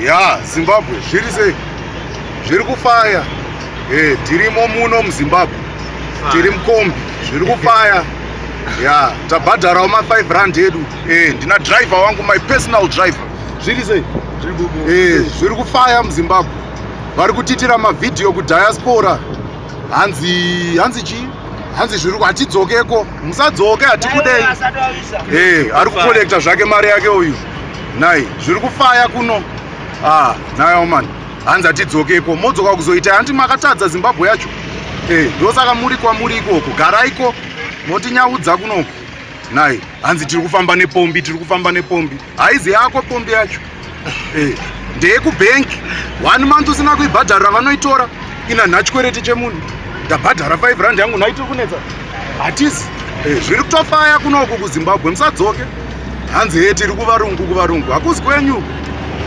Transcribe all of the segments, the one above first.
Ya, Zimbabwe zviri sei? Zviri kufaya. Tirimo muno muZimbabwe, tiri mukombi, zviri kufaya. Ya, tabhadharawo ma5 rand edu. Ndina driver wangu, my personal driver. Zviri sei? Zviri kufaya muZimbabwe. Vari kutitira mavhidhiyo kudiaspora, hanzi chii? Hanzi zviri hatidzokeko. Musadzoke, hatikudei. Ari kucollecta zvake mari yake uyu. Nai, zviri kufaya kuno. Ah, nayo man, hanzi hatidzokeko. Modzoka kuzoita? Hanti makatadza Zimbabwe yacho? Ndosaka muri kwamuri ikoko. Garaiko, motinyaudza kunoko. Nai, hanzi tiri kufamba nepombi, tiri kufamba nepombi. Haizi yako pombi yacho. Ndeyekubhenki. One month usina kuibhadharira, vanoitora. Ina nhachikwereti chemunhu. Ndabhadhara 5 rand yangu. Nhai, tiri kunetsa? Hatisi. Zviri kutofaya kunoku kuZimbabwe, musadzoke. Hanzi he, tiri kuvarungu. Kuvarungu hakuzi kwenyu.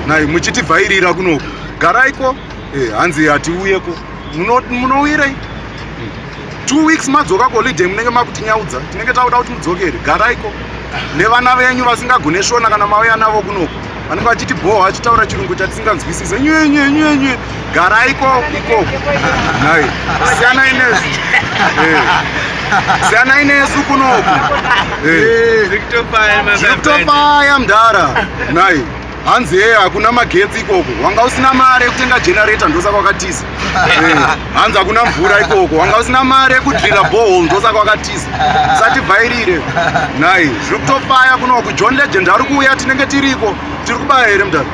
Nai, muchitivhairira kunoku. Garaiko. Hanzi hatiuyeko. Munouyirei? 2 weeks madzoka kuholiday, munenge makutinyaudza. Tinenge takuda kuti mudzokere. Garaiko nevana venyu vasingagone Shona. Kana mauya navo kunoku, vanenge vachiti bhoha, vachitaura Chirungu chatisinganzwisise, nye nye nye nye. Garaiko ikoko. Nai, siyanai nesu. Siyanai nesu kunoku. Zviri kutofaya, mudhara. Nai, hanzi he, hakuna magetsi ikoko. Wanga usina mari yekutenga generator, ndosaka wakatiza. Hanzi hakuna mvura ikoko. Wanga usina mari yekudrilla borehole, ndosaka wakatiza. Usativhairire. Nai, zviri kutofaya kunoku. John Legend ari kuuya, tinenge tiriko. Tiri kubaya here, mudhara?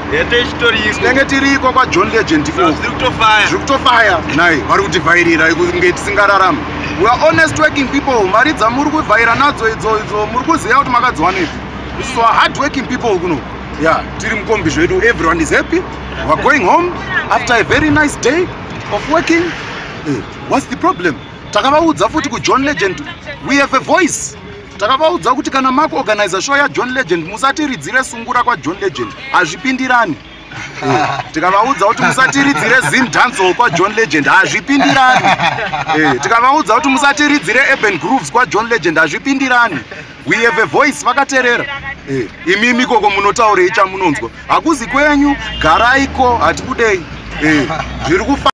Tinenge tiriko kwaJohn Legend ikoko. Zviri Zviri kutofaya. Nai, vari kutivhairira kunge tisingararama. We are honest working people. Mari dzamuri kuvhaira nadzo idzo muri kuziva kuti makadziwanepi. So hard working people kuno. Yeah, tiri mukombi zvedu. Everyone is happy. We are going home after a very nice day of working. What's the problem? Takavaudza futi kuJohn Legend, we have a voice. Takavaudza kuti kana makuorganiza show yaJohn Legend, musatiridzire sungura kwaJohn Legend, hazvipindirani. Tikavaudza kuti musatiridzire Zim dancehall kwaJohn Legend, hazvipindirani. Tikavaudza kuti musatiridzire urban grooves kwaJohn Legend, hazvipindirani. We have a voice. Vakateerera. Imimi ikoko munotaurei chamunonzwa? Hakuzi kwenyu. Garaiko, hatikudei. Zviri kufa.